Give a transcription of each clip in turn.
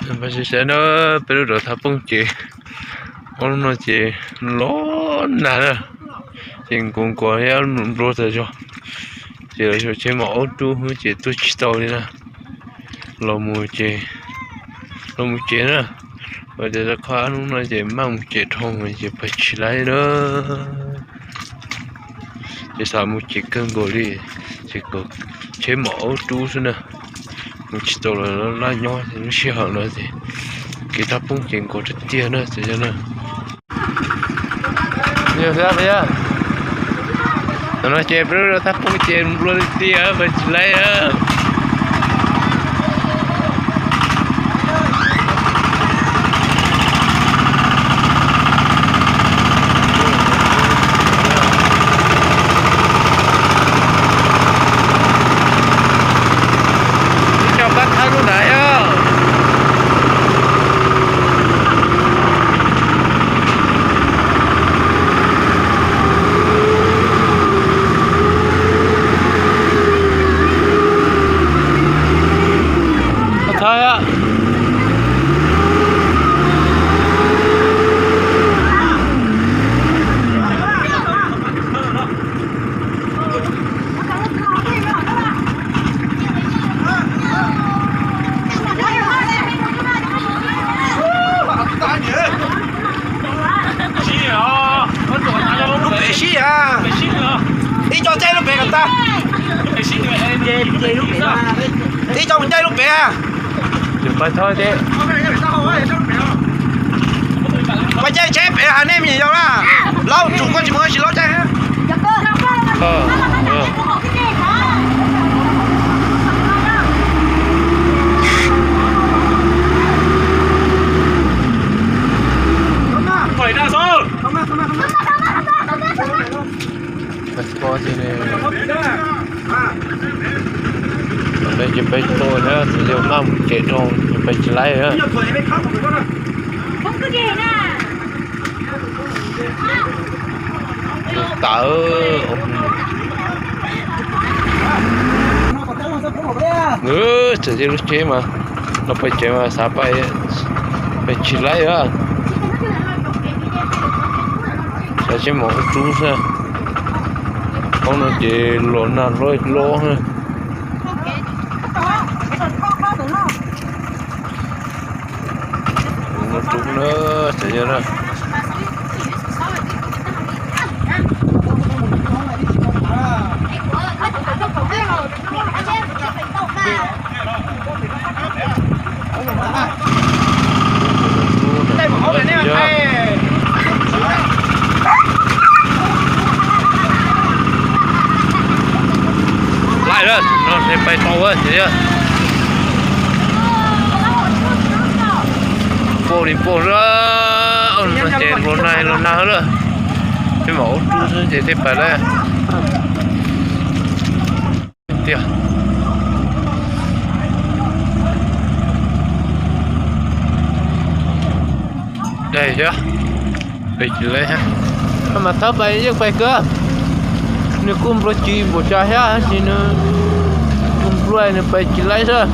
Pab sawv daws na, peb lub rau thaj poob ces ob lub no ces los nag na, ces nkaus nkaus thiab nplua nplua tas zog, ces los yog tsheb mam aub rub xwb ces tuaj tsis tau li na. Los mus ces, los mus ces na, ua tias rau qhov ob lub no ces maj mus ces dhau ces pais tsis laib na. Ces xav mus ces kawg nkaus li, ces kom tsheb mam aub rub xwb na, mus tsis tau los laj nyob lub sij hawm no ces kev thaj poob ces nkaus tiag tiag na. Tam no ces peb lub thaj poob ces nplua tiag tiag, pais tsis laib na. Coj pab thab lub nram os. Lub pem sib a, ib co caij lub pem kom tag, ib co mus caij lub pem a. Pais caij tsheb pem hais nej me nyuam yaus na, laub tsum koj tsis mus ua si laub caij. Peb ces peb tuaj na, tsis yog maj mus ces dhau ces peb tsis laib na. Tawv. Txawm tias lub tsheb mas no pais tsev mas xav pais, pais tsis laib a. Xav tsheb mam ua rub xwb. Qhov no ces los nag loj loj na. Ua rub na, tseem yog na. Laij lawm no, nej pais tau ces pom li pom lawm, ces los nag los nag lawm, peb mam ua rub xwb ces thiaj pais lawm. Tiag. Dai thiab, pais tsis laib thiab. Mas thawb pais yeej pais kawg. Nws kuj nplua tsis npaum cas thiab, tab sis nws nplua nws pais tsis laib xwb.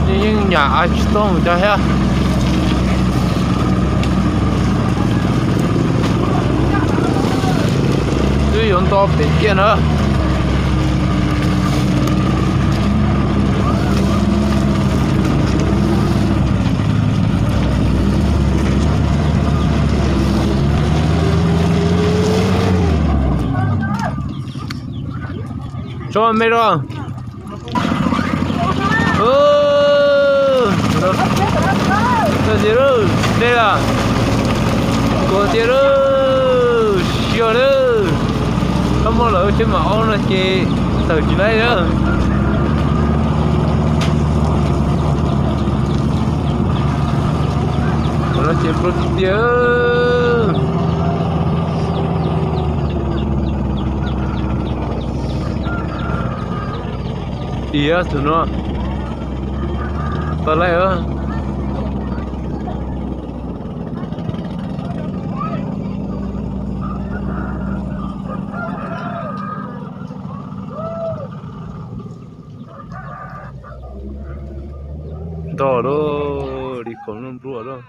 Nws yeej nyam av tsis tau npaum cas thiab. Twb yuav nto pem kiag na. Tso me los. Tiag lauj, dej a, kawg tiag lauj, siab lawm. Koj muaj lawm tsheb mam aub no ces tawm tsis laib lawm. Tam no ces nplua tiag. Tiag tus no. Tau laij. Toj lawm, li qhov nplua lawm.